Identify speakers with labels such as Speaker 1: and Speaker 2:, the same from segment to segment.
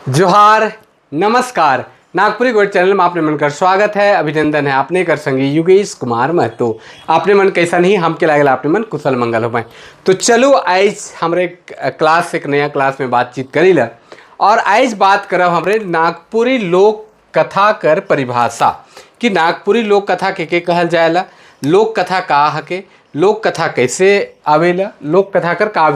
Speaker 1: जोहार, नमस्कार। नागपुरी गोड चैनल में आपने मन कर स्वागत है, अभिनंदन है। आपने कर संगी युगेश कुमार महतो। आपने मन कैसा नहीं, हमके लागल आपने मन कुशल मंगल हो पाए। तो चलो, आज हमरे क्लास, एक नया क्लास में बातचीत करी ला और आज बात करब हमरे नागपुरी लोक कथा कर परिभाषा कि नागपुरी लोक कथा के कहल जाएला, लोक कथा का हके, लोक कथा कैसे आवेला, लोक कथा कर का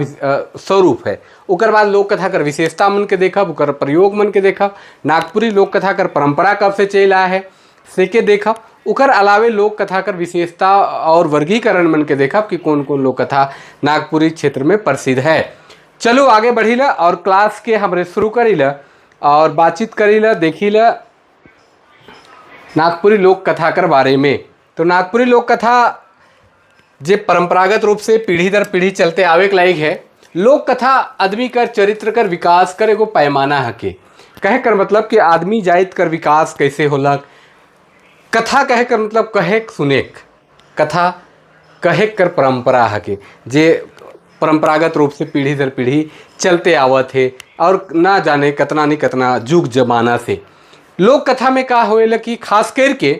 Speaker 1: स्वरूप है। ओकर बाद लोक कथा कर विशेषता मन के देखब, ओकर प्रयोग मन के देखब, नागपुरी लोक कथा कर परंपरा कब से चल आया है से के देखब। ओकर अलावे लोक कथा कर विशेषता और वर्गीकरण मन के देखब कि कौन कौन लोक कथा नागपुरी क्षेत्र में प्रसिद्ध है। चलो, आगे बढ़ीला और क्लास के हमरे शुरू करीला और बातचीत करीला, देखीला नागपुरी लोक कथा कर बारे में। तो नागपुरी लोक कथा जे परंपरागत रूप से पीढ़ी दर पीढ़ी चलते आवे के लायक है। लोक कथा आदमी कर चरित्र कर विकास कर एगो पैमाना हके। कहे कर मतलब कि आदमी जाइत कर विकास कैसे होलक। कथा कहे कर मतलब कहे सुनेक, कथा कहे कर परंपरा हके, जे परंपरागत रूप से पीढ़ी दर पीढ़ी चलते आवत है और ना जाने कतना नहीं कतना जुग जमाना से। लोक कथा में का होएला कि खास करके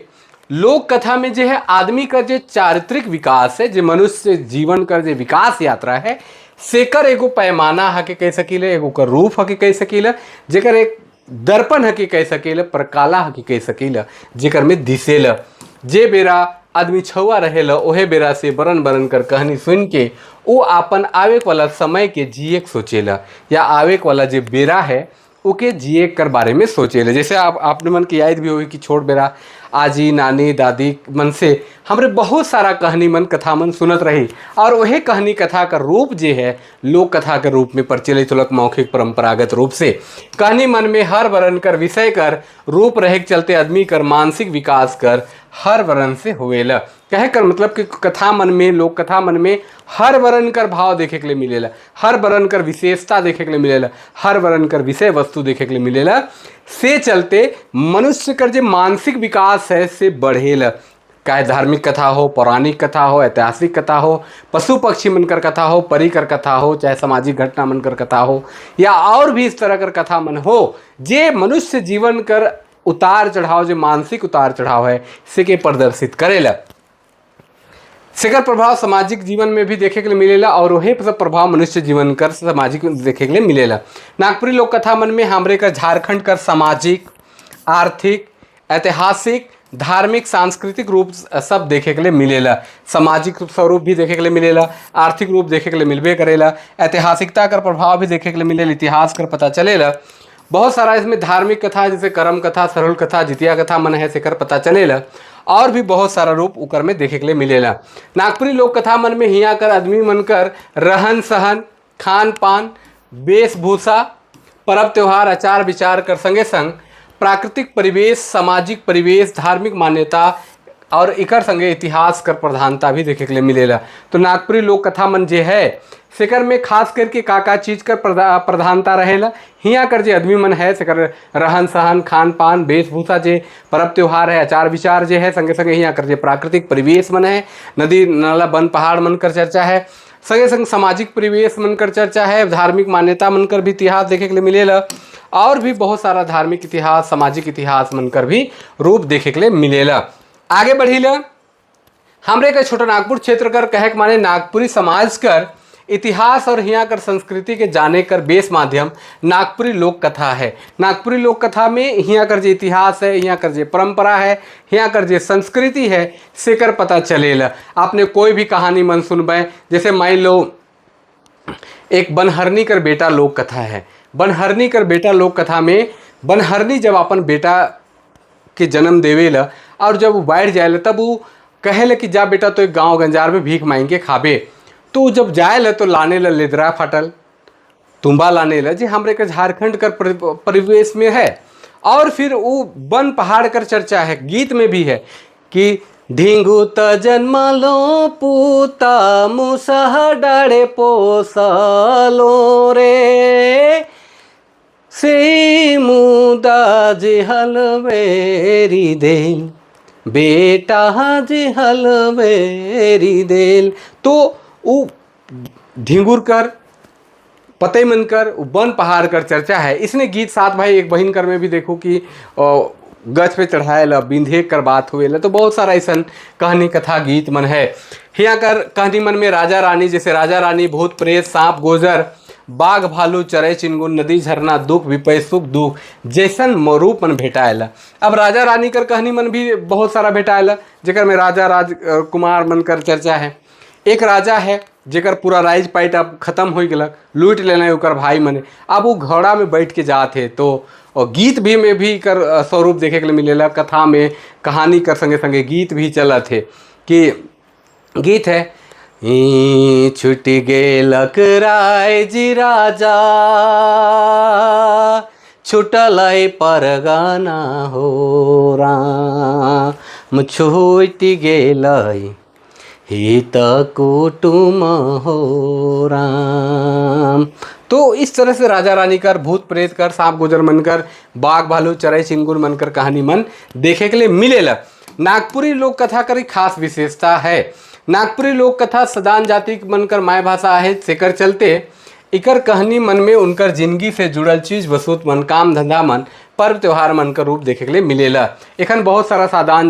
Speaker 1: लोक कथा में जो है आदमी का जो चारित्रिक विकास है, जो मनुष्य जीवन का जो विकास यात्रा है, सेकर एगो पैमाना हके कह सकीले, एगो कर रूप हके कह सकीले, जेकर एक दर्पण हके कह सकीले, परकाला हके कह सकीले, जेकर में दिसेला। जे बेरा आदमी छुआ रहेला, ओहे बेरा से बरन बरन कर कहानी सुन के वो आपन आवे वाला समय के जिए के सोचेला या आवे वाला जो बेरा है, ओके जिए कर बारे में सोचेला। जैसे आप आपने मन की याद भी होगी कि छोट बेरा आजी, नानी, दादी मन से हमरे बहुत सारा कहानी मन, कथा मन सुनत रही और वही कहानी कथा का रूप जे है, लोक कथा के रूप में प्रचलित होलक मौखिक परंपरागत रूप से। कहानी मन में हर वर्ण कर विषय कर रूप रहे के चलते आदमी कर मानसिक विकास कर हर वर्ण से होवेला। कहे कर मतलब कि कथा मन में, लोक कथा मन में हर वर्ण कर भाव देखे के लिए मिलेला, हर वर्ण कर विशेषता देखे के लिए मिलेला, हर वर्ण कर विषय वस्तु देखे के लिए मिलेला। से चलते मनुष्य कर जो मानसिक विकास है, से बढ़ेला। चाहे धार्मिक कथा हो, पौराणिक कथा हो, ऐतिहासिक कथा हो, पशु पक्षी मन कर कथा हो, परी कर कथा हो, चाहे सामाजिक घटना मन कर कथा हो या और भी इस तरह कर कथा मन हो, जे मनुष्य जीवन कर उतार चढ़ाव, जो मानसिक उतार चढ़ाव है, से के प्रदर्शित करेला। सेकर प्रभाव सामाजिक जीवन में भी देखे के लिए मिलेला और वही सब प्रभाव मनुष्य जीवन कर सामाजिक देखे के लिए मिलेला। नागपुरी लोक कथा मन में हमरे कर झारखंड कर सामाजिक, आर्थिक, ऐतिहासिक, धार्मिक, सांस्कृतिक रूप सब देखे के लिए मिलेला। सामाजिक स्वरूप भी देखे के लिए मिलेला, आर्थिक रूप देखे के लिए मिलबे करेला, ऐतिहासिकता कर प्रभाव भी देखे के लिए मिलेला, इतिहास कर पता चलेला। बहुत सारा इसमें धार्मिक कथा, जैसे करम कथा, सरहुल कथा, जितिया कथा मन है, सेकर पता चलेला और भी बहुत सारा रूप उकर में देखे के लिए मिलेला। नागपुरी लोक कथा मन में हिया कर आदमी मन कर रहन सहन, खान पान, वेशभूषा, पर्व त्योहार, आचार विचार कर संगे संग प्राकृतिक परिवेश, सामाजिक परिवेश, धार्मिक मान्यता और इकर संगे इतिहास कर प्रधानता भी देखे के लिए मिलेला। तो नागपुरी लोक कथा मन जे है, सेकर में खास करके का का चीज कर प्रधानता रहेला? हिया कर जे आदमी मन है, सेकर रहन सहन, खान पान, वेशभूषा, जे पर्व त्योहार है, आचार विचार जे है, संगे संगे हिया कर जे प्राकृतिक परिवेश मन है, नदी नाला, वन पहाड़ मन कर चर्चा है, संगे संग सामाजिक परिवेश मन कर चर्चा है, धार्मिक मान्यता मन कर भी इतिहास देखे के लिए मिलेला और भी बहुत सारा धार्मिक इतिहास, सामाजिक इतिहास मन कर भी रूप देखे के लिए मिलेला। आगे बढ़ीला। हमरे के छोटा नागपुर क्षेत्र कर, कहे के माने नागपुरी समाज कर इतिहास और हिया कर संस्कृति के जाने कर बेस माध्यम नागपुरी लोक कथा है। नागपुरी लोक कथा में हिया कर जे इतिहास है, हिया कर जे परंपरा है, हिया कर जे संस्कृति है, से कर पता चलेला। आपने कोई भी कहानी मन सुनबे, जैसे मान लो एक बनहरनी कर बेटा लोक कथा है। बनहरनी कर बेटा लोक कथा में बनहरनी जब अपन बेटा के जन्म देवेला और जब वो बैठ जाएला, तब वो कहेला कि जा बेटा, तो एक गांव गंजार में भीख मांग के खाबे। तो जब जाए तो लाने ला लेदरा फाटल तुम्बा लाने ला, जे हमरे के झारखंड कर परिवेश में है। और फिर वो वन पहाड़ कर चर्चा है, गीत में भी है कि ढींगू त जन्मलो पूता, मुसह डाड़े पोसलो रे, से मुदा जे हलवेरी देल, बेटा जे हलवेरी देल। तो वो ढींगुर कर पतई मन कर वन पहाड़ कर चर्चा है। इसने गीत सात भाई एक बहिन कर में भी देखो कि गछ पे चढ़ाए ला बिंधे कर बात हुए ला, तो बहुत सारा ऐसा कहानी कथा गीत मन है। हिया कर कहानी मन में राजा रानी, जैसे राजा रानी, भूत प्रेत, सांप गोजर, बाघ भालू, चरई चिनगुन, नदी झरना, दुख विपय, सुख दुख जैसन रूप मन भेटाएला। अब राजा रानी कर कहानी मन भी बहुत सारा भेटाएला, जेकर में राजा राज कुमार मन कर चर्चा है। एक राजा है जेकर पूरा राइज पाइट अब खत्म हो गलक, लूट लेना ओकर भाई मने, अब वो घोड़ा में बैठ के जात है। तो और गीत भी में भी कर स्वरूप देखे के लिए मिलेला। कथा में कहानी कर संगे संगे गीत भी चलत है कि गीत है, छुट गेलक राय जी राजा छुटल परगना हो राम, छूट गेलै हित कुटुम हो राम। तो इस तरह से राजा रानी कर, भूत प्रेत कर, सांप गुजर मन कर, बाघ भालू, चराई चिंगुर मन कर कहानी मन देखे के लिए मिलेला। नागपुरी लोक कथा कर खास विशेषता है। नागपुरी लोक कथा सदान जाति मन कर my भाषा है, सेकर चलते इकर कहानी मन में उनकर जिंदगी से जुड़ल चीज वस्तु मन, काम धंधा मन, पर्व त्योहार मन का रूप देखे के लिए मिलेला। एखन बहुत सारा सदान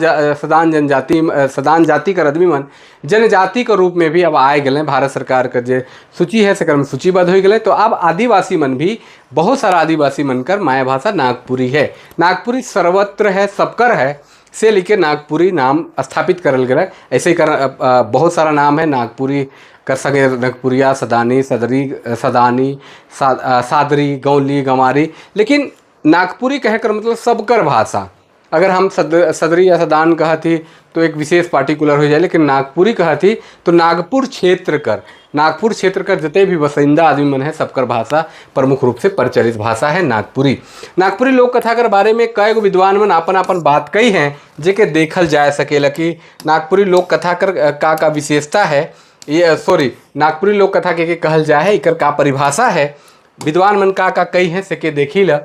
Speaker 1: जनजाति, सदान जाति कर आदमी मन जनजाति के रूप में भी अब आए गए। भारत सरकार का जे सूची है सेकर में सूचीबद्ध हो गए। तो अब आदिवासी मन भी, बहुत सारा आदिवासी मन कर my भाषा नागपुरी है। नागपुरी सर्वत्र है, सबकर है, से लेके नागपुरी नाम स्थापित करल गया। ऐसे ही कर बहुत सारा नाम है नागपुरी कर सके, नागपुरिया, सदानी, सदरी, सदानी, सादरी, गौली, गंवारी। लेकिन नागपुरी कहकर मतलब सबकर भाषा। अगर हम सदरी या सदान कहती तो एक विशेष पार्टिकुलर हो जाए, लेकिन नागपुरी कहती तो नागपुर क्षेत्र कर, नागपुर क्षेत्र कर जते भी बसिंदा आदमी मन है, सबकर भाषा प्रमुख रूप से प्रचलित भाषा है नागपुरी। नागपुरी लोक कथा कर बारे में कई गो विद्वान मन आपन आपन बात कही हैं, जेके देखल जा सकेला कि नागपुरी लोक कथा कर का विशेषता है। ये सॉरी, नागपुरी लोक कथा के कहल जाए है, एकर का परिभाषा है, विद्वान मन का कही है, से के देखी ला।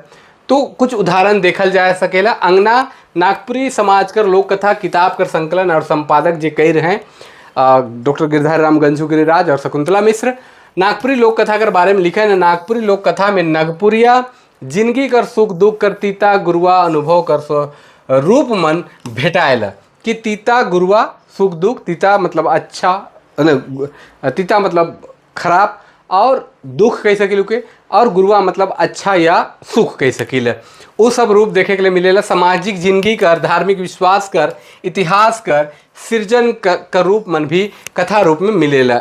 Speaker 1: तो कुछ उदाहरण देखल जा सकेला। अंगना नागपुरी समाज कर लोक कथा किताब कर संकलन और संपादक जे कही रहे डॉक्टर गिरधारी राम गंजू गिरिराज और शकुंतला मिश्र नागपुरी लोक कथा कर बारे में लिखे न, नागपुरी लोक कथा में नागपुरिया जिंदगी कर सुख दुख कर तीता गुरुआ अनुभव कर रूप मन भेटाएला कि तीता गुरुआ सुख दुख, तीता मतलब अच्छा, तीता मतलब खराब और दुख कह सकिल के, और गुरुआ मतलब अच्छा या सुख कह सकिल। वो सब रूप देखे के लिए मिलेला। सामाजिक जिंदगी कर, धार्मिक विश्वास कर, इतिहास कर, सृजन कर रूप मन भी कथा रूप में मिलेला।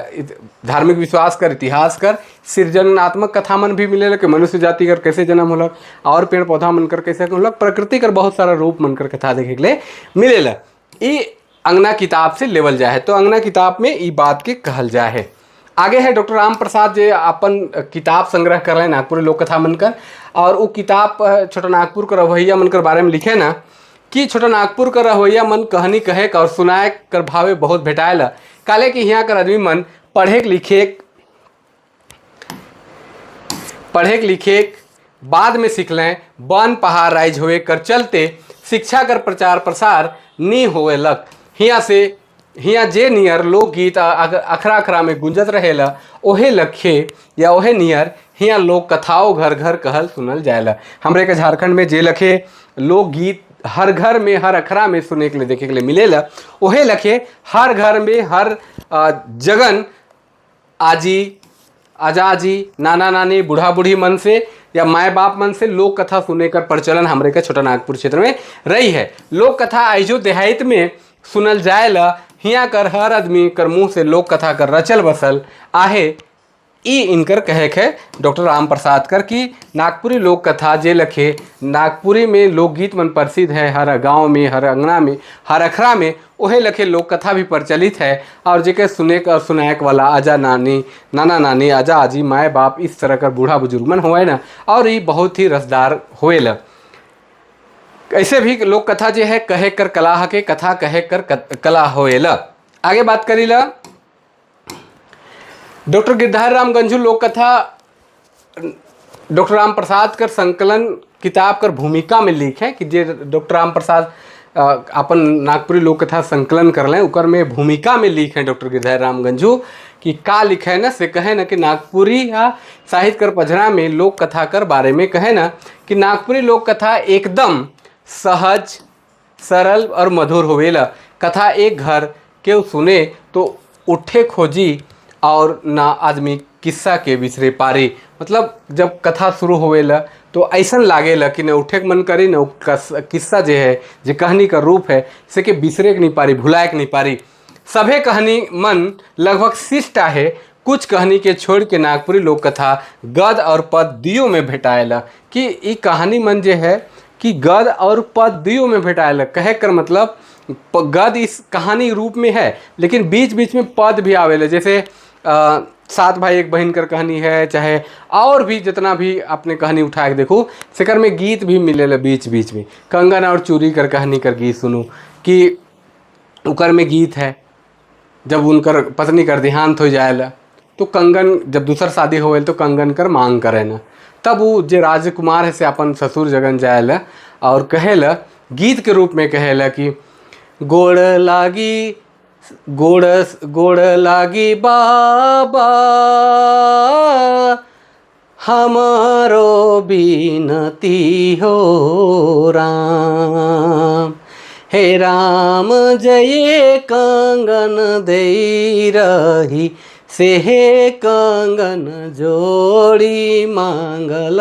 Speaker 1: धार्मिक विश्वास कर, इतिहास कर, सृजनात्मक कथा मन भी मिलेला कि मनुष्य जाति कर कैसे जन्म होलक और पेड़ पौधा मन कर कैसे होलक, प्रकृति कर बहुत सारा रूप मन कर कथा देखे के लिए मिलेला। ई अंगना किताब से लेवल जाए है, तो अंगना किताब में ई बात के कहल जाए है। आगे है डॉक्टर राम प्रसाद जे अपन किताब संग्रह कर रहे हैं नागपुरी लोक कथा मनकर, और वो किताब छोटा नागपुर का रवैया मन कर बारे में लिखे ना कि छोटा नागपुर का रवैया मन कहानी कहे और सुनाए कर भावे बहुत भेटाएला, काले कि यहाँ कर आदमी मन पढ़े लिखे बाद में सीख लें। वन पहाड़ राइज हुए कर चलते शिक्षा कर प्रचार प्रसार नी होए लक। हिया से हिया जे नियर लोकगीत अखरा अखरा में गुंजत रहेला, ओहे लखे या ओहे नियर हिया लोक कथाओं घर घर कहल सुनल जाएला। हमरे के झारखंड में जे लखे लोकगीत हर घर में हर अखरा में सुने के लिए देखे के लिए मिलेला, ओहे लखे हर घर में हर जगन आजी आजाजी नाना नानी बूढ़ा बूढ़ी मन से या माए बाप मन से लोक कथा सुने कर प्रचलन हमरे के छोटा नागपुर क्षेत्र में रही है। लोक कथा आइजो देहात में सुनल जाएला। हिया कर हर आदमी कर मुंह से लोक कथा कर रचल बसल आहे। ई इनकर कहे के डॉक्टर राम प्रसाद कर कि नागपुरी लोक कथा जे लखे नागपुरी में लोकगीत मन प्रसिद्ध है, हर गांव में हर अंगना में हर अखरा में ओहे लखे लोक कथा भी प्रचलित है, और जेके सुने और सुनायक वाला आजा नानी नाना नानी आजा आजी माए बाप इस तरह का बूढ़ा बुजुर्ग मन होए ना, और ये बहुत ही रसदार होएला। ऐसे भी लोक कथा जे है कहे कर कला हके, कथा कहे कर कला होएला। आगे बात करीला डॉक्टर गिरधारी राम गंजू लोक कथा डॉक्टर राम प्रसाद कर संकलन किताब कर भूमिका में लिखे कि जे डॉक्टर राम प्रसाद अपन नागपुरी लोक कथा संकलन कर लें, उकर में भूमिका में लिखे डॉक्टर गिरधारी राम गंजू कि का लिखे न, से कहे न कि नागपुरी या साहित्य कर पझरा में लोक कथा कर बारे में कहे न कि नागपुरी लोक कथा एकदम सहज, सरल और मधुर होवेला। कथा एक घर के सुने तो उठे खोजी और ना आदमी किस्सा के बिसरे पारी। मतलब जब कथा शुरू होवेला तो ऐसा लागेला कि न उठे के मन करी, न किस्सा जे है, जे कहानी का रूप है, से के बिसरे के नहीं पारी, भुलाए के नहीं पारी। सभे कहानी मन लगभग शिष्ट है। कुछ कहानी के छोड़ के नागपुरी लोक कथा गद और पद दियो में भेटाएला, कि ई कहानी मन जे है कि गद और पद दियो में भेटाएला। कहे कर मतलब गद इस कहानी रूप में है, लेकिन बीच बीच में पद भी आवेला। जैसे सात भाई एक बहन कर कहानी है, चाहे और भी जितना भी आपने कहानी उठा के देखो, सेकर में गीत भी मिलेला बीच बीच में। कंगन और चूरी कर कहानी कर गीत सुनू कि उकर में गीत है। जब उनकर पत्नी कर देहांत हो जाएला तो कंगन, जब दूसर शादी होवेल तो कंगन कर मांग करे ना, तब वो जे राजकुमार है से अपन ससुर जगन जाएला और कहेला, गीत के रूप में कहेला कि गोड़ लागी, गोड़ गोड़ लागी बाबा, हमारो बिनती हो राम, हे राम, जय कंगन दे रही से हे कंगन जोड़ी मांगल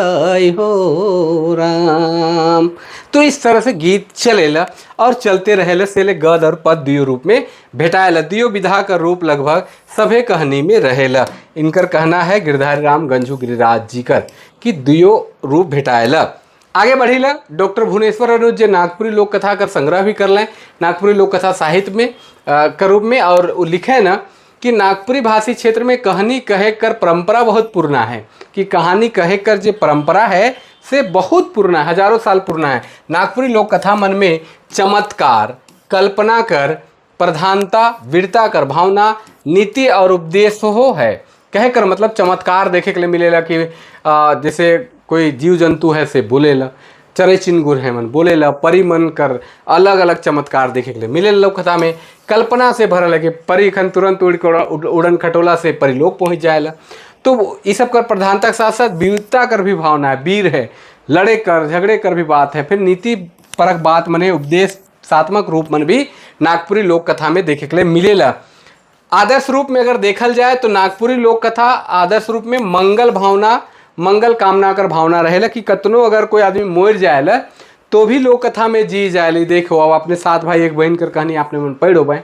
Speaker 1: हो राम। तो इस तरह से गीत चलेला और चलते रहेला। से गद और पद दियो रूप में भेटाएला। दियो विधा का रूप लगभग सभे कहानी में रहेला। इनकर कहना है, गिरधारी राम गंजू गिरिराज जी कर, कि दियो रूप भेटाएला। आगे बढ़ीला। डॉक्टर भुवनेश्वर अनुज जे नागपुरी लोक कथा कर संग्रह भी कर लें नागपुरी लोक कथा साहित्य में के रूप में और वो लिखे ना कि नागपुरी भाषी क्षेत्र में कहानी कहे कर परंपरा बहुत पुराना है, कि कहानी कहे कर जो परंपरा है से बहुत पुराना है, हजारों साल पुराना है। नागपुरी लोक कथा मन में चमत्कार, कल्पना कर प्रधानता, वीरता कर भावना, नीति और उपदेश हो है। कहे कर मतलब चमत्कार देखे के लिए मिलेला कि जैसे कोई जीव जंतु है से बोलेला, चरे चिनगुर है मन बोलेला, परी मन कर अलग अलग चमत्कार देखे के लिए मिले लोक कथा में। कल्पना से भरल है कि परी खन तुरंत उड़ के उड़न खटोला से परिलोक पहुंच जाएला। तो ये सब कर प्रधानता के साथ साथ वीरता कर भी भावना है, वीर है, लड़े कर झगड़े कर भी बात है। फिर नीति परक बात मने उपदेशात्मक रूप मन भी नागपुरी लोक कथा में देखे के लिए मिलेला। आदर्श रूप में अगर देखल जाए तो नागपुरी लोक कथा आदर्श रूप में मंगल भावना, मंगल कामना कर भावना रहेला, कि कतनो अगर कोई आदमी मर जाएला तो भी लोक कथा में जी जाएला। देखो, अब अपने सात भाई एक बहन कर कहानी आपने मन पढ़ हो पाए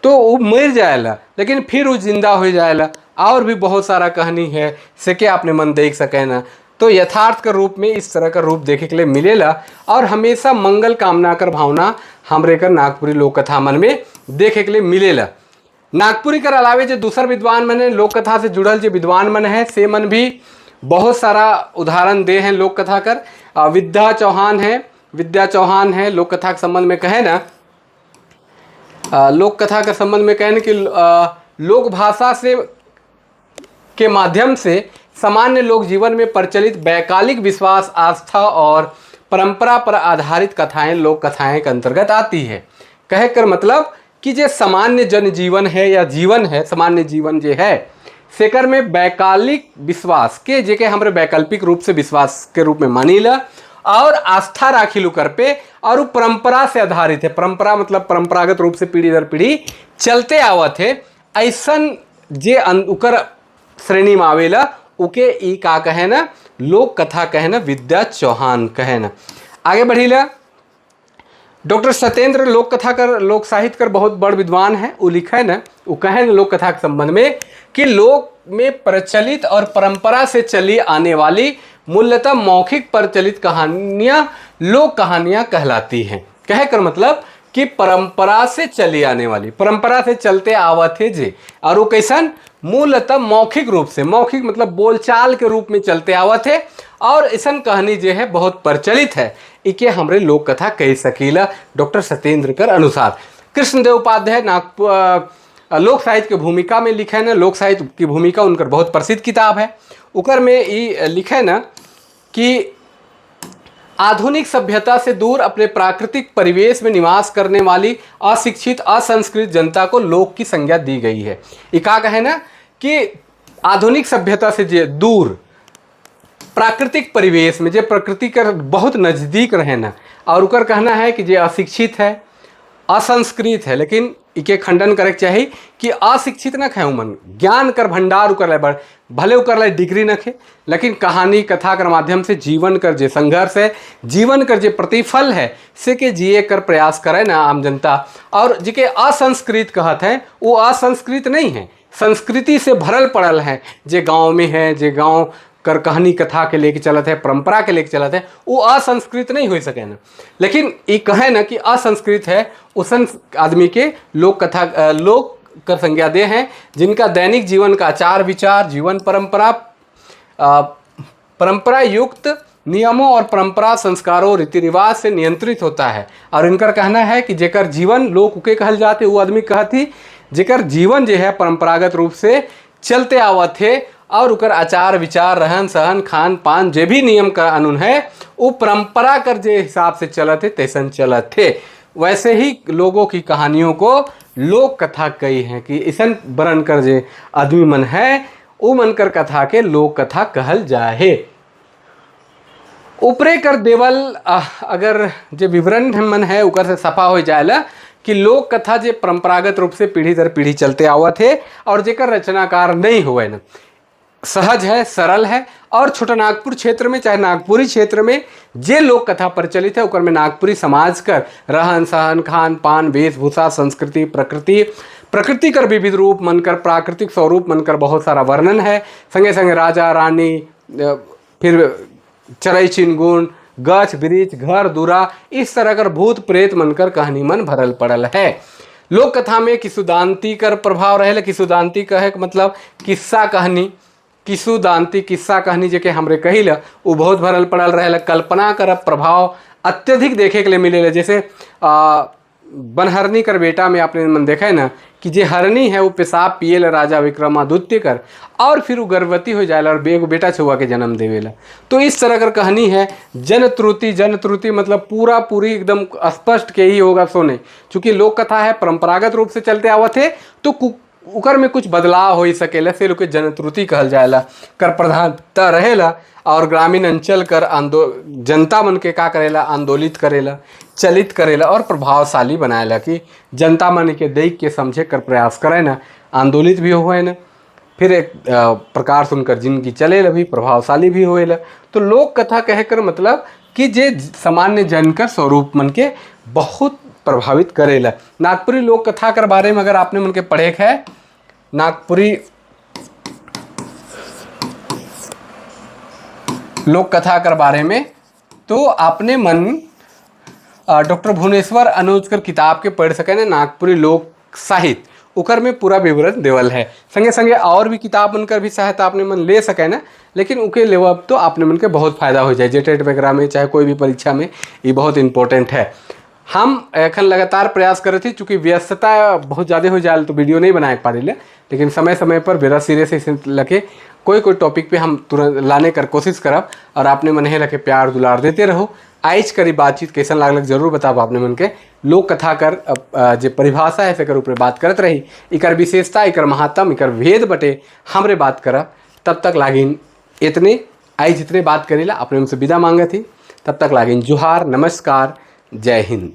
Speaker 1: तो वो मर जाएला, लेकिन फिर वो जिंदा हो जाएला। और भी बहुत सारा कहानी है से के आपने मन देख सके ना। तो यथार्थ के रूप में इस तरह का रूप देखे के लिए मिलेला और हमेशा मंगल कामना कर भावना हमरे कर नागपुरी लोक कथा मन में देखे के लिए मिलेला। नागपुरी कर अलावे जो दूसर विद्वान मन है, लोक कथा से जुड़ल जो विद्वान मन है, से मन भी बहुत सारा उदाहरण दे हैं लोक कथा कर। विद्या चौहान है, विद्या चौहान है, लोक कथा के संबंध में कहे ना, लोक कथा के संबंध में कहें कि लोक भाषा से के माध्यम से सामान्य लोक जीवन में प्रचलित वैकालिक विश्वास, आस्था और परंपरा पर आधारित कथाएं लोक कथाएं के अंतर्गत आती है। कहे कर मतलब कि जो सामान्य जनजीवन है या जीवन है, सामान्य जीवन जो है, सेकर में वैकालिक विश्वास के जेके हमरे वैकल्पिक रूप से विश्वास के रूप में मानीला और आस्था राखिलू कर पे और वो परंपरा से आधारित है। परंपरा मतलब परंपरागत रूप से पीढ़ी दर पीढ़ी चलते आवत है। ऐसन जे उकर श्रेणी में आवेला, उके ई का कहे ना, लोक कथा कहे ना, विद्या चौहान कहे ना। आगे बढ़ीला। डॉक्टर सत्येंद्र लोक कथा कर, लोक साहित्य कर बहुत बड़ विद्वान है। वो लिखे न, वो कहे न लोक कथा के संबंध में कि लोक में प्रचलित और परंपरा से चली आने वाली मूलतः मौखिक प्रचलित कहानियां लोक कहानियां कहलाती हैं। कहे कर मतलब कि परंपरा से चली आने वाली, परंपरा से चलते आवत है जे और वो कैसन मूलतः मौखिक रूप से, मौखिक मतलब बोलचाल के रूप में चलते आवत है और ऐसन कहानी जो है बहुत प्रचलित है, इके हमरे लोक कथा कह सकीला, डॉक्टर सत्येंद्र कर अनुसार। कृष्णदेव उपाध्याय नागपुर लोक साहित्य की भूमिका में लिखे न, लोक साहित्य की भूमिका उनकर बहुत प्रसिद्ध किताब है, उकर में ई लिखे न कि आधुनिक सभ्यता से दूर अपने प्राकृतिक परिवेश में निवास करने वाली अशिक्षित, असंस्कृत जनता को लोक की संज्ञा दी गई है। ई का कहे ना कि आधुनिक सभ्यता से जे दूर प्राकृतिक परिवेश में, जे प्रकृति कर बहुत नज़दीक रहे ना। और उकर कहना है कि जे अशिक्षित है, असंस्कृत है, लेकिन इके खंडन करे के चाही कि अशिक्षित न है मन, ज्ञान कर भंडार उकर ला, भले उकर ला डिग्री न खे, लेकिन कहानी कथा कर माध्यम से जीवन कर जे संघर्ष है, जीवन कर जे प्रतिफल है, से के जिए कर प्रयास करे ना आम जनता। और जिके असंस्कृत कहत हैं वो असंस्कृत नहीं है, संस्कृति से भरल पड़ल है। जे गांव में है, जे गांव कर कहानी कथा के लेके चलत है, परंपरा के लेके चलत है, वो असंस्कृत नहीं हो सके ना। लेकिन ये कहे ना कि असंस्कृत है, उसन आदमी के लोक कथा, लोक कर संज्ञा दे हैं जिनका दैनिक जीवन का आचार विचार, जीवन परंपरा, परंपरा युक्त नियमों और परंपरा, संस्कारों, रीति रिवाज से नियंत्रित होता है। और इनकर कहना है कि जेकर जीवन लोक उके कहल जाते, वो आदमी कहती जेकर जीवन जो है परंपरागत रूप से चलते आवत है और उकर आचार विचार, रहन सहन, खान पान, जे भी नियम कानून है वो परंपरा कर जे हिसाब से चलत है तैसन चलत है। वैसे ही लोगों की कहानियों को लोक कथा कही है कि इसन बरन कर जे आदमी मन है वो मन कर कथा के लोक कथा कहल जाहे। ऊपरे कर देवल अगर जे विवरण मन है उकर से सफा हो जाएला कि लोक कथा जे परंपरागत रूप से पीढ़ी दर पीढ़ी चलते आवत है और जेकर रचनाकार नहीं हुए न, सहज है, सरल है। और छोटा नागपुर क्षेत्र में, चाहे नागपुरी क्षेत्र में जे लोक कथा प्रचलित है उकर में नागपुरी समाज कर रहन सहन, खान पान, वेशभूषा, संस्कृति, प्रकृति, प्रकृति कर विविध रूप मन कर, प्राकृतिक स्वरूप मन कर बहुत सारा वर्णन है। संगे संगे राजा रानी, फिर चरई चिनगुन, गछ वृक्ष, घर दुरा, इस तरह कर भूत प्रेत मन कर कहानी मन भरल पड़ल है। लोक कथा में किसुदांती कर प्रभाव रहे। किसुदांती कहे मतलब किस्सा कहानी, किसुदांती किस्सा कहानी जेके हमरे कहिला वो बहुत भरल पड़ल रहेला। कल्पना कर प्रभाव अत्यधिक देखे के लिए मिलेला। जैसे बनहरनी कर बेटा में आपने मन देखा है ना कि जे हरनी है वो पेशाब पिए राजा विक्रमादित्य कर और फिर वो गर्भवती हो जाएला और एगो बेटा छुआ के जन्म देवेला। तो इस तरह कर कहानी है। जन त्रुटि, जन त्रुटि मतलब पूरा पूरी एकदम स्पष्ट के ही होगा सोने, चूँकि लोक कथा है, परंपरागत रूप से चलते आवत है, तो उकर में कुछ बदलाव हो सकेला, फिर ओके जन त्रुटि कहल जाएला। कर प्रधानता रहेला और ग्रामीण अंचल कर आंदो जनता मन के का करेला, आंदोलित करेला, चलित करेला और प्रभावशाली बनाएला कि जनता मन के देख के समझे कर प्रयास करे ना, आंदोलित भी होए ना, फिर एक प्रकार सुनकर जिनकी चले भी, प्रभावशाली भी होएला। तो लोक कथा कहे कर मतलब कि जे सामान्य जन कर स्वरूप मन के बहुत प्रभावित करेला। नागपुरी लोक कथा कर बारे में अगर आपने मन के पढ़े है, नागपुरी लोक कथा कर बारे में, तो आपने मन डॉक्टर भुवनेश्वर अनुज कर किताब के पढ़ सके ना, नागपुरी लोक साहित्य, उकर में पूरा विवरण देवल है। संगे संगे और भी किताब उनकर भी सहायता आपने मन ले सके ना, लेकिन उके लेवब तो आपने मन के बहुत फायदा हो जाए जेटेट वगैरह में, चाहे कोई भी परीक्षा में, ये बहुत इंपॉर्टेंट है। हम एखन लगातार प्रयास करे थी, चूँकि व्यस्तता बहुत ज़्यादा हो जाए तो वीडियो नहीं बनाए पा रही, लेकिन समय समय पर बेरा सिरे से लगे कोई कोई टॉपिक पे हम तुरंत लाने कर कोशिश करब और आपने मन लगे प्यार दुलार देते रहो। आइज करी बातचीत कैसन लागल जरूर बताब आपने मन के। लोक कथा कर जे परिभाषा है सेकर ऊपर बात करत रही, इकर विशेषता, इकर महात्म, इकर भेद बटे हमरे बात करब। तब तक लागिन इतने आई जितने बात करेला अपने उनसे विदा मांगत थी। तब तक लागिन जोहार, नमस्कार, जय हिंद।